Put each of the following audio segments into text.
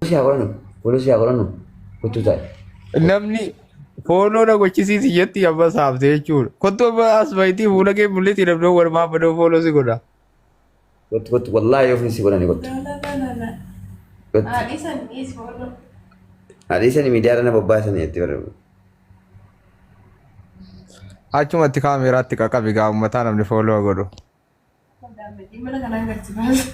Si haa godhanu. Follow si haa godhanu. Kottu taa'e. Namni follow na gochisiisi jetti amma saamte jechuudha. Kottu amma as bahitii fuula kee mul'isi namni walumaa badoo follow si godha. Kottu kottu wallaahi yoo si godhani kottu. La la la la. Kottu. Haadhisan dhiis follow. Haadhiisani miidiyaarra na bobbaasani jetti bara. Achumatti kaameraatti qaqabi gaa uummataa namni follow godhu. Mana kanaan gadi baasa.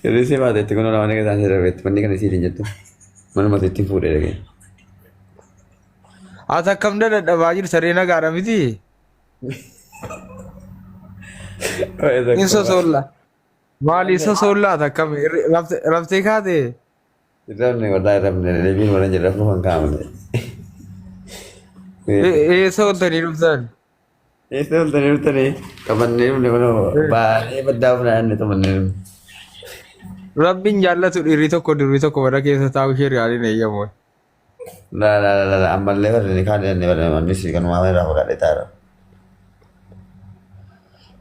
Hir'isee baate itti kunoo namoonni isaan sirriitti manni kana isiitiin jettu. Manuma itti fuudhee dhagee. Ati akkam dadhabaa jirta saree nagaadha miti? Hin sosoolla. Maali sosoollaa ati akkam raftee kaate? Rabni wallaahi rabni deebiin warra jedhu rafuu kan kaa'amne. Eessa ooltanii dhuftan? Eessa ooltanii dhuftanii qabannee dhufne kunoo baay'ee baddaa of naannee qabannee dhufne. Rabbiin jaallatu dhiirri tokko durbi tokko mana keessa taa'u ishee riyaaliin eeyyamu. La la la la ammallee barri ni kaan inni barri manni si kanumaa irraa fagaadhee taa'eera.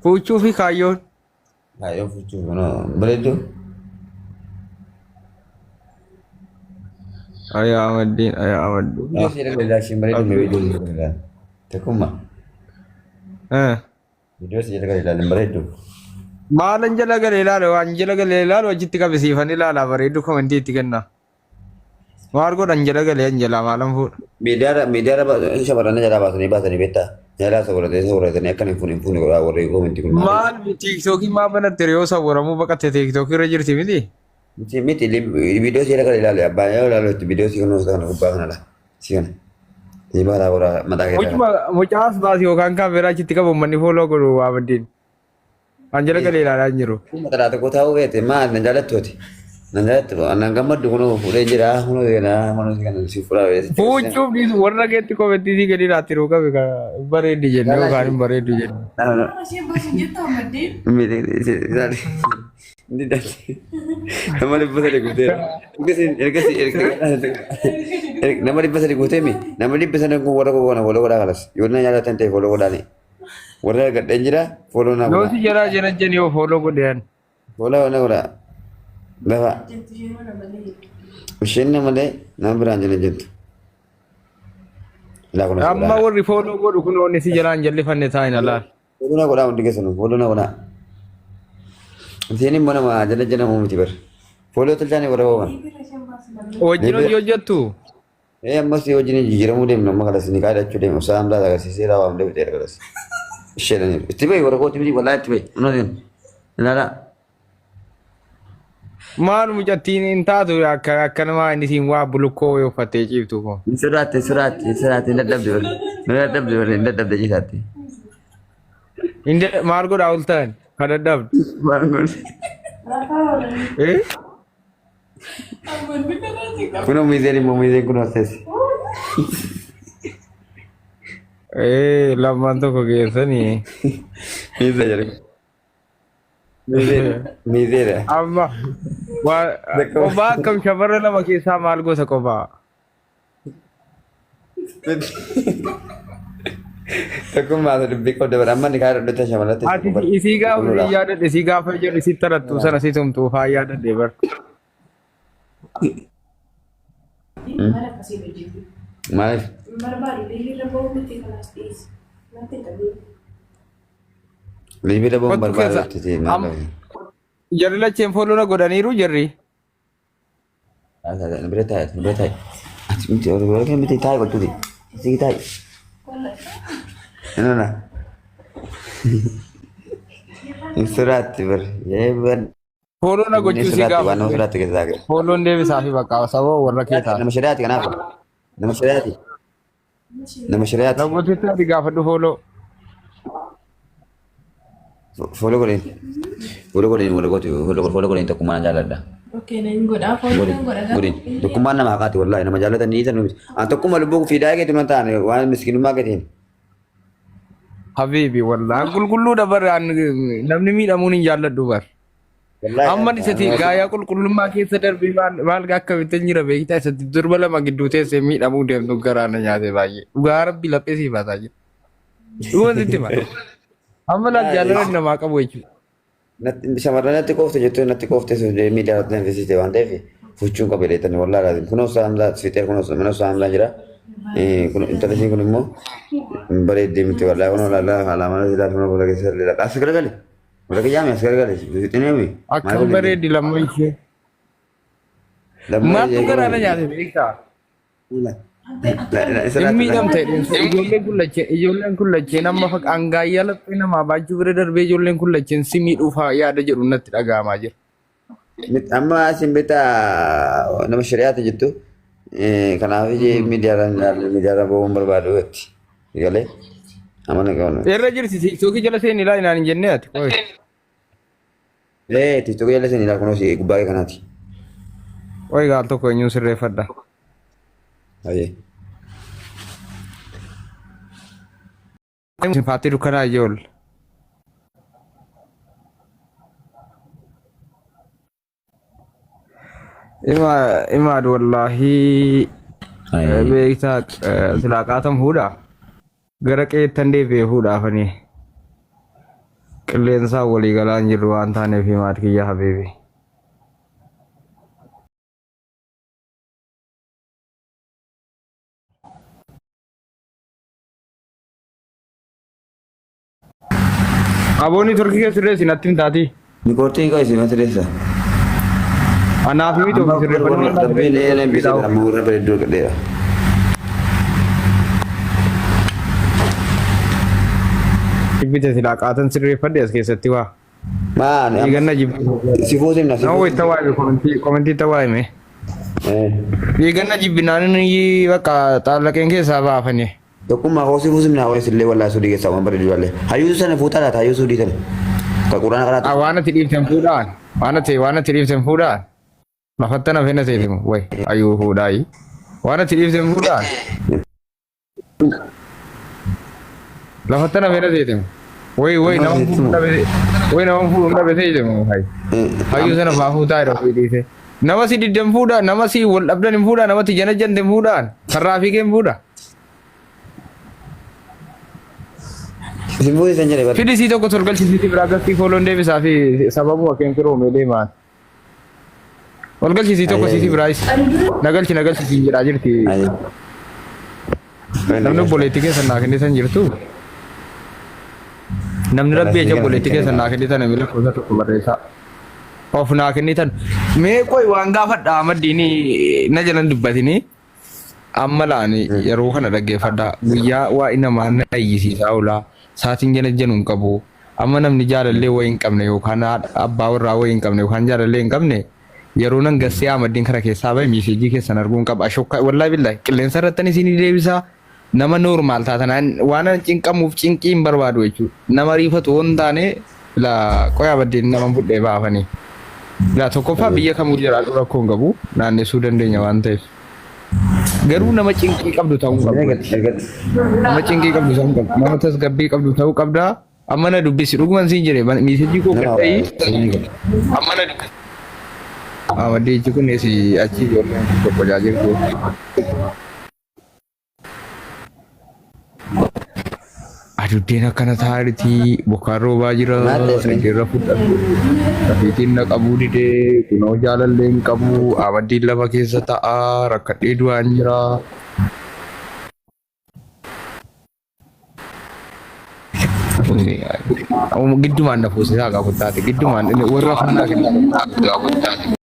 Fuuchuu fi kaayyoon. Kaayyoo fuuchuu kunoo bareedduu. Ayaa amaddiin ayaa amaddiin. Viidiyoo si jala ilaashiin bareedduu mee viidiyoo si jala ilaali. Tokkummaa. Viidiyoo si jala ilaalin bareedduu. Maalan jala galee ilaalu waan jala galee ilaalu achitti qabisiifan ilaala bareedduu komentii itti kenna. Maal godhan jala galee an jalaa maalan fuudha. Miidiyaarra miidiyaarra shamarran jalaa baasanii baasanii beektaa. Jalaa sawwaratanii sawwaratanii akka hin fuune hin fuune godhaa warri komentii kun. Maal tiiktookii maa banatte yoo sawwaramuu baqatte tiiktookii irra jirti miti. Miti miti viidiyoo si jala galee ilaali abbaan yoo ilaalu itti viidiyoo si kana kana gubbaa kana laa. Si kana. Si baala warra mataa keessa. Mucuma mucaas baasi yookaan kaameeraa achitti qabu manni fooloo godhu waa maddeen. An jala galee ilaalaa hin jiru. Kun mataa tokko taa'uu feete maal na jaalattooti. Na jaalattu nan gammaddu kunoo fuudhee jira kunoo kana kunoo kana si fuudhaa feete. Fuuchuuf dhiisu warra keetti komentii sii gadi laatti ruu qabe ka bareeddi jenne yookaan hin bareeddu jenne. Isheen basin jettu ammaddeen. Nama 300 guuteera. Ergasii ergasii nama 300 guuteemi nama 300 kun warra koo kana follow godhaa kalas yoo na jaalatan ta'e follow godhaani. Warra argadheen jira follow na Yoo godhaa. si jalaa jala jeni yoo follow godhan. Follow na godhaa. Lafa Jettu isheen mana malee. isheen na malee nama biraan jala jettu. Ilaa kun Amma warri follow godhu kun onni si jalaan jallifanne taa'in alaal. Follow na godhaa hundi keessanuu follow na godhaa. Isheen immoo nama jala jala miti bar. Follow tolchaanii warra hooban. Bira isheen baasi malee. Wajjin hojii hojjettu. Ee ammas wajjin jijjiiramuu deemna amma kalas ni kaadhachuu deemna osoo amdaa agarsiisee raawwaam deemte kalas. Isheen itti bahi warra kooti miti wallaahi itti bahi. Unotiin ilaalaa. Maal mucattiin hin taatu akka akka namaa inni siin waa bulukkoo wayii uffattee ciiftu kun. Hin sodaatte hin sodaatte hin sodaatte hin dadhabde bare. Hin dadhabde bare hin dadhabde ciisaatti. Hin maal godhaa ooltan ka dadhabdu. Maal godhe? Rafaa oolanii. Eh? Ammanni karaa si qaba. Kunoo miizeen immoo miizeen kunoo as teessi. Eh, lamaan tokko geessanii. Miizee jedhe. Miizeedha. Miizeedha. Amma waa qophaa akkam shamarra lama keessaa maal gosa qophaa? Tokkummaa isa dubbii qabda bara amma ni kaadha dhudhata shamarratti. Ati isii gaafa si yaadadhe isii gaafa jedhu isii tarattu sana si tumtuu faa yaadadhe bar. Maal akkasii hojjetu? Maaliif? Barbaadu liiviirra ba'uu miti kanaas dhiisi. Natti hin qabiin. Liibii dhabuun Kottu barbaadu keessa. itti maal Jarri lacheen follow na godhaniiru jarri. Bira taa'i bira taa'i. Ati miti warra kee miti taa'i qottuuti. Sii taa'i. Nana. Hin sodaatti bar. Yee bar. Follow na Inni gochuu si sodaatti waan nama gaafatu. sodaatti keessaa gara. Follown deebisaa fi bakka sababa warra kee ta'a. Nama shari'aati kanaaf. Nama shari'aati. Nama shari'aati. Namoota ati gaafadhu follow. Follow godheen. Follow godheen wal gootu. Follow godheen tokkummaa na jaalladha. Okay, nan godhaa. Follow nan godha. Godheen. Tokkummaan nama haqaati wallaahi nama jaallatan ni dhiisan miti. An tokkummaa lubbuu fiidaa eegeetu nan taane waan miskinummaa gatiin. Habiibi wallaahi qulqulluudha bar namni miidhamuun hin jaalladhu bar. Amma isati gaayaa qulqullummaa keessa darbee maal maal akkamitti jira beektaa isatti durba lama gidduu teessee miidhamuu deemtu garaa na nyaate baay'ee. Dhugaa rabbi laphee sii baasaa jira. Dhuguma sitti hima. Amma laal jaalala namaa qabu jechuudha. Shamarran natti qoofte jettee natti qoofte miidiyaa irratti nafisiste waan ta'eef fuchuun qaba jedheetani wallaahi laatiin kunoo saamlaa fixee kunoo mana saamlaa jira. Kun intalli isheen kun immoo bareeddee miti wallaahi kunoo laalaa alaa mana silaa kunoo fuula keessa illee as garagali. Fuula kiyyaami as garagali fixinee mi. Akkam bareeddi lamma ishee. Maaltu garaa na nyaate beektaa? Hin miidhamte ijoolleen kun lacheen ijoolleen kun lacheen amma fakka angaayyaa laphee namaa baachuu bira darbee ijoolleen kun lacheen si miidhuuf yaada jedhu natti dhaga'amaa jira. Amma isin beektaa nama shari'aati jettu kanaaf miidiyaarra miidiyaarra ba'uun barbaadu jetti. Galee amana qabna. Irra jirti tiiktookii jala seeni ilaa inaan hin jennee ati. Qoy. Ee tiiktookii jala seeni ilaa kunoo gubbaa kanaati. Qoy gaal tokko eenyuun sirreeffadha. Ayyee. Faatii dukkanaa ijool. Ima imaad wallaahi beektaa silaa qaatam fuudha. Gara qeettan deebi'ee fuudhaafanii. Qilleensaan walii galaa hin jirru waan taaneef imaad kiyya habiibi. Aboonni turkii keessa sirreessi natti hin taati. Niikoortiin kan isin sirreessa. Anaaf miti Amma ofii sirreeffadhu. rabbiin eeleen bisee amma warra bareedduu argadheera. Jibbite silaa qaatan sirreeffadhe as keessatti waa. Maan Dhiiganna jibbi. si fuusimna si Nama fuusimna. wayita waa'ime komentii komentii waa'ime. Dhiiganna jibbinaan inni bakka xaallaqeen keessaa baafani. Tokkummaa koo si fuusimna hawaa isillee wallaa suudii keessaa waan bareedu ilaalle. Hayyuu sana fuutaa laata hayyuu suudii sana. Ka quraana qaraatu. Waan ati dhiiftan fuudhaan waan ati waan ati dhiiftan fuudhaan lafatta na fena seetimu way hayyuu fuudhaayi. Waan ati dhiiftan fuudhaan lafatta na fena seetimu. Way way nama fuudhuun dhabe way nama fuudhuun dhabe seetimu hay. Hayyuu sana faa fuutaa jedha ofii dhiise. Nama si diddan fuudhaa nama si wal dhabdan hin fuudhaa namatti jana jante hin fuudhaan karraa fiigee hin fuudhaa. Isin fuusisan jedhe bara. Fidisii tokko tolgalchisiitii biraa gastii fooloon deebisaa fi sababuma keen firoomee deemaan. Ol galchisii tokko siisii biraayis. Nagalchi nagalchi siin jedhaa jirti. Namni obboleettii keessan naa kennitan jirtu. Namni rabbi eja obboleettii keessan naa kennitan miila kuusa tokko barreessaa. Of naa kennitan. Mee qoy waan gaafadha amaddiini na jalan dubbatini. Amma laani yeroo kana dhaggeeffadhaa. Guyyaa waa'ee namaa na iyyisiisaa oolaa. Saatiin jala janu hin qabu. Amma namni jaalallee wayii hin qabne yookaan abbaa warraa wayii hin qabne yookaan jaalallee hin qabne yeroo nan gassee amaddiin kana keessaa bahe miiseejii keessan arguun qaba. Ashokka wallaahi billaahi qilleensa irrattan isinii deebisaa. Nama normaal taatan waan an cinqamuuf cinqii hin barbaadu jechuudha. Nama riifatu hoo hin taane la qoyaa baddeen nama fudhee baafanii. La tokkoffaa biyya kamuu jiraadhu rakkoo hin qabu naannessuu dandeenya waan ta'eef. Garuu nama cinqii qabdu ta'uu qabdu. Nama cinqii qabdu ta'uu qabdu. Nama tasgabbii qabdu ta'uu qabda. Amma na dubbisi dhuguman siin jedhe miisejii koo gadha'ii. Amma na dubbisi. Amaddiichi kun achi ijoolleen tokko jirtu. Aduddeen akkana taa'eeti bokkaan roobaa jira Maal ta'e? irra fudhadhu rafiitiin na qabuu didee kunoo jaalallee hin qabu amaddiin lafa keessa ta'a rakkadhee du'aan jira. Giddumaan na fuusisaa gaafa taate giddumaan warra afaan naa kennaa gaafa taate.